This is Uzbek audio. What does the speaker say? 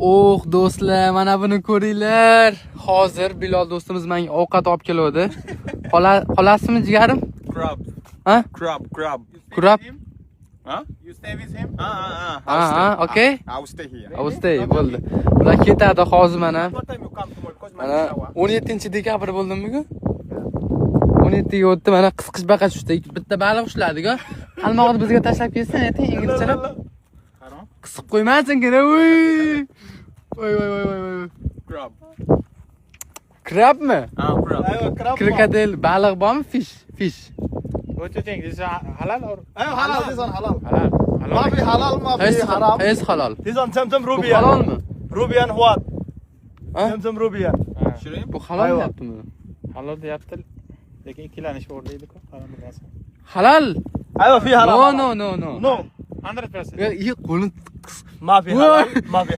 Oh, do'stlar, mana buni ko'ringlar. Hozir Bilol do'stimiz menga ovqat olib keluvdi. Xolasizmi, jigarim? Crab. Ha? Crab, crab. Crab? Huh? You stay with him? Ah, ah, ah. Ha, ha, okay. I will stay here. I will stay, bo'ldi. Bular ketadi hozir mana. What time you come tomorrow? Because my Mana shower. 17 dekabr bo'ldimi bugun? 17 ga o'tdi, mana qisqichbaqa tushdi. Bitta baliq ushladik-a. Qalmoqni bizga tashlab ketsin, ayting inglizchalab. Qisib qo'ymasingina, uy. Voy voy voy voy voy. Crab. Crabmi? Ah, crab. أيوه crab. Krokodil baliq bormi? Fish, fish. What do you think? This is halal or أيوه halal, this one halal. halal? ما في halal, ما في Qaysi haram. Qaysi halol? This one Zamzam Bu روبيان. halolmi? روبيان what? Ha? Zamzam روبيان. Shrimp? Bu halol أيوه. deyaptimi? Halol deyapti, lekin ikkilanish bor deydi-ku. Harom bo'lmasa. Halal? أيوه في halal. No, no, no, no. No. 100%. Iyi, qo'lini ما في halal, ما في.